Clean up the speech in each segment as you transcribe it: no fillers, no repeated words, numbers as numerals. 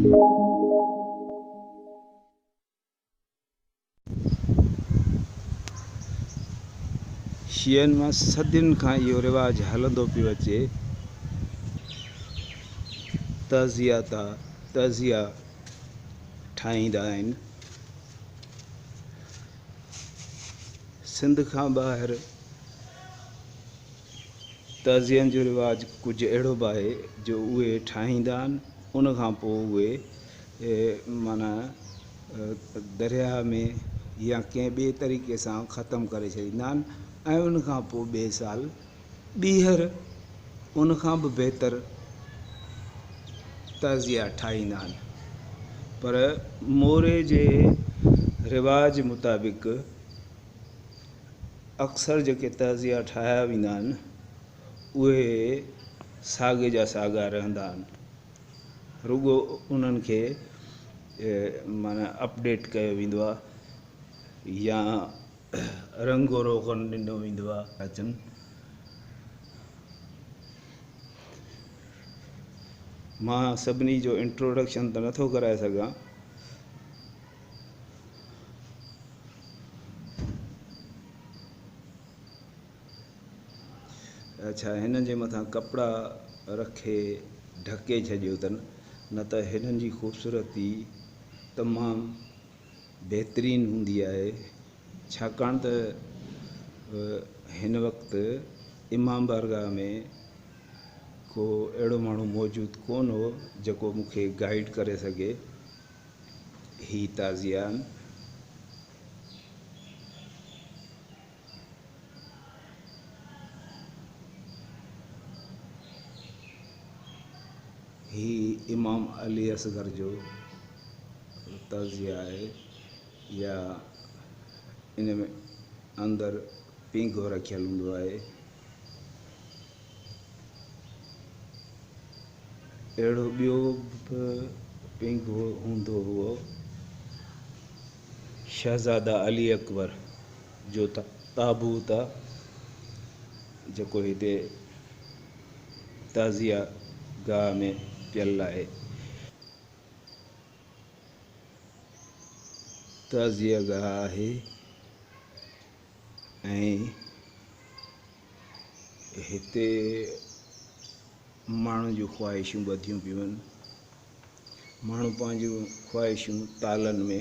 شيعن مان صدين کان اهو رواج هلندو پيو اچي. تعزيه تا تعزيه ٺاهيندا آهن. سنڌ کان ٻاهر تعزين جو رواج ڪجهه اهڙو به آهي جو اهي ٺاهيندا آهن ان کان پوء اهي معنيٰ درياهه ۾ يا ڪنهن ٻئي طريقي سان ختم ڪري ڇڏيندا آهن ۽ ان کان پوء ٻئي سال ٻيهر ان کان به بهتر تعزيا ٺاهيندا آهن پر موري جي رواج مطابق اڪثر جيڪي تعزيا ٺاهيا ويندا آهن اهي ساڳي جا ساڳا رهندا آهن رڳو انهن کي معنيٰ اپڊيٽ ڪيو ويندو آهي يا رنگ و روغن ڏنو ويندو آهي. اچن. مان سڀني جو انٽروڊڪشن ته نٿو ڪرائي سگهان. اڇا هنن جي مٿان ڪپڙا رکي ڍڪي ڇڏيو اٿن نه ته هنن جي خوبصورتي تمام بهترين هوندي آهي ڇاڪاڻ ته هن وقت امام بارگاهه ۾ ڪو اهڙو ماڻهو موجود ڪونه هو جيڪو مون کي گائيڊ ڪري سگهي هي تعزيا آهن. هي امام علي اصغر جو تعزيه آهي يا ان ۾ اندر پينگهو رکيل هوندو آهي. اهڙو ٻيو به پينگهو هوندو هئو. شهزاده علي اڪبر جو تابوت آ جيڪو هتي تعزيه گاهه ۾ پيل آهي. تعزيه گاهه آهي ۽ هتي ماڻهن جون خواهشون ٻڌيون پيون آهن. ماڻهو پنهنجون خواهشون تالن ۾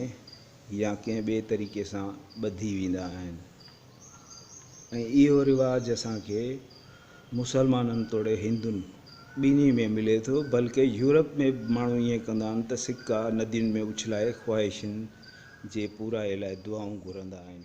يا ڪنهن ٻئي طريقي سان ٻڌي ويندا آهن ۽ اهو رواج اسان کي مسلمانن توڙي هندن ٻنهي ۾ ملي ٿو بلڪه يورپ ۾ به ماڻهو ائين ڪندا آهن ته سڪا ندين ۾ اڇلائي خواهشن جي پورائي لاء دعائون گهرندا آهن.